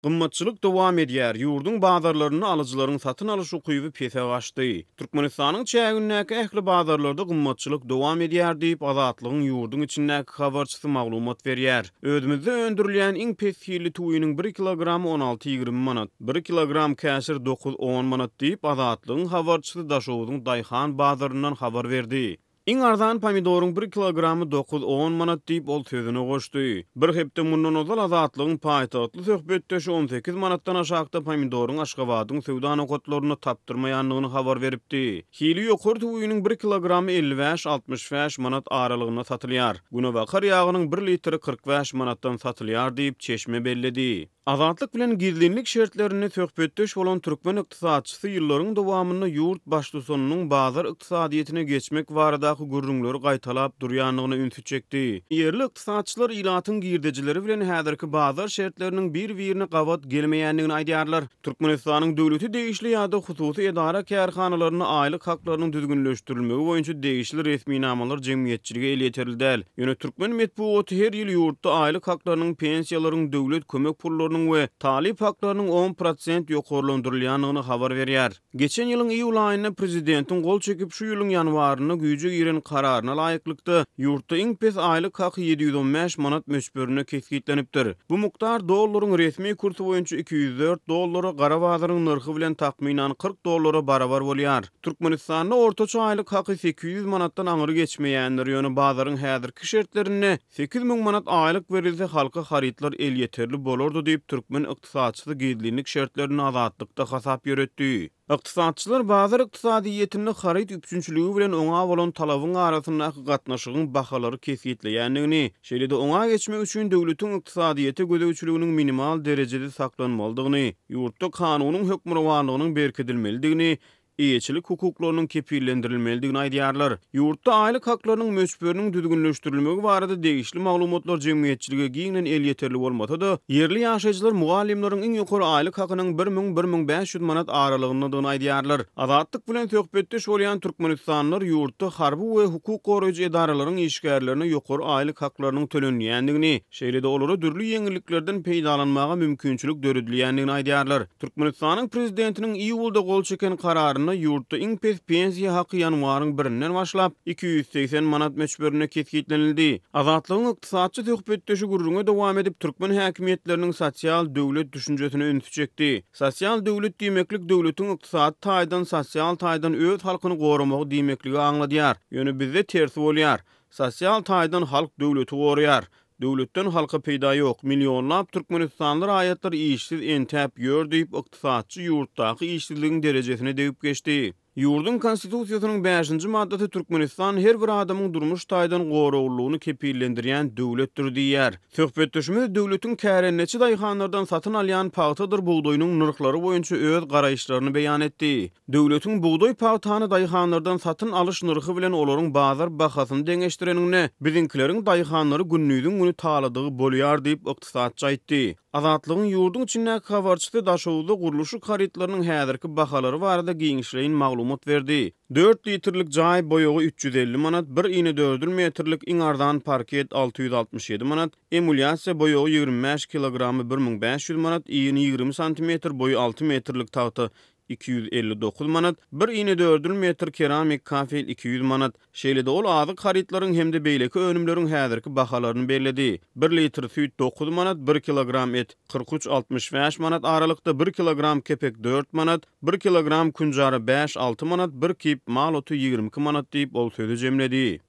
Gymmatçylyk dowam edýär, ýurduň bazarlarynda alyjylaryň satyn alyş ukyby pese gaçdy. Türkmenistanyň çägindäki ähli bazarlarda gymmatçylyk dowam edýär diýip, Azatlygyň ýurduň içindäki habarçysy maglumat berýär. Özümizde öndürilýän iň pes hilli tüwiniň bir kilogramy on alty-ýigrimi manat, bir kilogram käşir dokuz-on manat diýip, Azatlygyň habarçysy Daşogzuň daýhan bazaryndan habar berdi. Iň arzan pomidoryň bir kilogramy dokuz-on manat diýip, ol sözüne goşdy. Bir hepde mundan ozal Azatlygyň paýtagtly söhbetdeşi 18 manatdan aşakda pomidoryň Aşgabadyň söwda nokatlarynda tapdyrmaýandygyny habar beripdi. Hili ýokary tüwiniň bir kilogramy 55-65 manat aralygynda satylýar. Günebakar ýagynyň bir litri 45 manatdan satylýar diýip, çeşme belledi. Azatlyk bilen gizlinlik şertlerinde söhbetdeş bolan türkmen ykdysatçysy ýyllaryň dowamynda ýurt baştutanynyň bazar ykdysadyýetine geçmek baradaky gürrüňleri gaýtalap durýandygyna ünsi çekdi. Ýerli ykdysatçylar ilatyň girdejileri bilen häzirki bazar şertleriniň bir-birine gabat gelmeýändigini aýdýarlar. Türkmenistanyň döwlete degişli ýa-da hususy edara-kärhanalarynda aýlyk haklarynyň düzgünleşdirilmegi boýunça degişli resminamalar jemgyýetçilige elýeterli däl. Ýöne türkmen metbugaty her ýyl ýurtda aýlyk haklarynyň, pensiýalaryň, döwlet kömek pullarynyň we talyp haklarynyň 10% ýokarlandyrylýandygyny habar berýär. Geçen ýylyň iýul aýynda prezidentiň gol çekip, şu ýylyň ýanwarynda güýje giren kararyna laýyklykda, ýurtda iň pes aýlyk haky 715 manat möçberinde kesgitlenipdir. Bu mukdar dollaryň resmi kursy boýunça 204 dollara, gara bazaryň nyrhy bilen takmynan 40 dollara barabar bolýar. Türkmenistanda ortaça aýlyk haky 800 manatdan aňry geçmeýändir, ýöne bazaryň häzirki şertlerinde 8000 manat aýlyk berilse halka harytlar elýeterli bolardy diýip, türkmen ykdysatçysy gizlinlik şertlerinde Azatlykda hasap ýöretdi. Ykdysatçylar bazar ykdysadyýetinde haryt üpjünçiligi bilen oňa bolan talabyň arasyndaky gatnaşygyň bahalary kesgitleýändigini, şeýle-de oňa geçmek üçin döwletiň ykdysadyýete gözegçiliginiň minimal derejede saklanmalydygyny, ýurtda kanunyň hökmürowanlygynyň berkidilmelidigini, eýeçilik hukuklarynyň kepillendirilmelidigini aýdýarlar. Ýurtda aýlyk haklarynyň möçberiniň düzgünleşdirilmegi barada degişli maglumatlar jemgyýetçilige giňden elýeterli bolmasa-da, ýerli ýaşaýjylar mugallymlaryň iň ýokary aýlyk hakynyň 1000, 1500 manat aralygyndadygyny aýdýarlar. Azatlyk bilen söhbetdeş bolýan türkmenistanlylar ýurtda harby we hukuk goraýjy edaralaryň işgärlerine ýokary aýlyk haklarynyň tölenilýändigini, Şeýle-de olara dürli ýeňilliklerden peýdalanmaga mümkinçilik döredilýändigini aýdýarlar. Türkmenistanyň Prezidentiniň iýulda gol çeken kararynda ýurtda iň pes pensiýa haky ýanwaryň birinden başlap, 280 manat möçberinde kesgitlenildi. Azatlygyň ykdysatçy söhbetdeşi gürrüňe dowam edip, türkmen häkimiýetleriniň sosial döwlet düşünjesine ünsi çekdi. Sosial döwlet diýmeklik döwletiň ykdysady taýdan, sosial taýdan öz halkyny goramagy diýmekligi aňladýar. Ýöne bizde tersi bolýar. Sosial taýdan halk döwleti goraýar. Döwletden halka peýda ýok. Millionlap türkmenistanly raýatlar işsiz entäp ýör diýip, ykdysatçy ýurtdaky işsizligiň derejesine degip geçdi. Ýurduň Konstitusiýasynyň bäşinji maddasy Türkmenistan her bir adamyň durmuş taýdan goraglylygyny kepillendirýän döwletdir diýýär. Söhbetdeşimiz döwletiň kärendeçi daýhanlardan satyn alýan pagtadyr bugdaýynyň nyrhlary boýunça öz garaýyşlaryny beýan etdi. Döwletiň bugdaý pagtany daýhanlardan satyn alyş nyrhy bilen olaryň bazar bahasyny deňeşdireniňde, biziňkileriň daýhanlary gündiziň güni taladygy bolýar diýip, ykdysatçy aýtdy. Azatlygyň ýurduň içindäki habarçysy Daşoguzda gurluşyk harytlarynyň häzirki bahalary barada giňişleýin maglumat berdi. Dört litrlik jaý boýagy 350 manat, bir inedördül metrlik iň arzan parket 667 manat, emulýasiýa boýagy 25 kilogramy 1500 manat, ini 20 santimetr, boýy 6 metrlik tagta 259 manat, bir inedördül metr keramik kafel 200 manat. Şeýle-de ol azyk harytlaryň hem-de beýleki önümleriň häzirki bahalaryny belledi. Bir litr süýt 9 manat, bir kilogram et 43, 65 manat aralykda, bir kilogram kepek 4 manat, bir kilogram künjara 5, 6 manat, bir kip mal oty 22 manat diýip, ol sözi jemledi.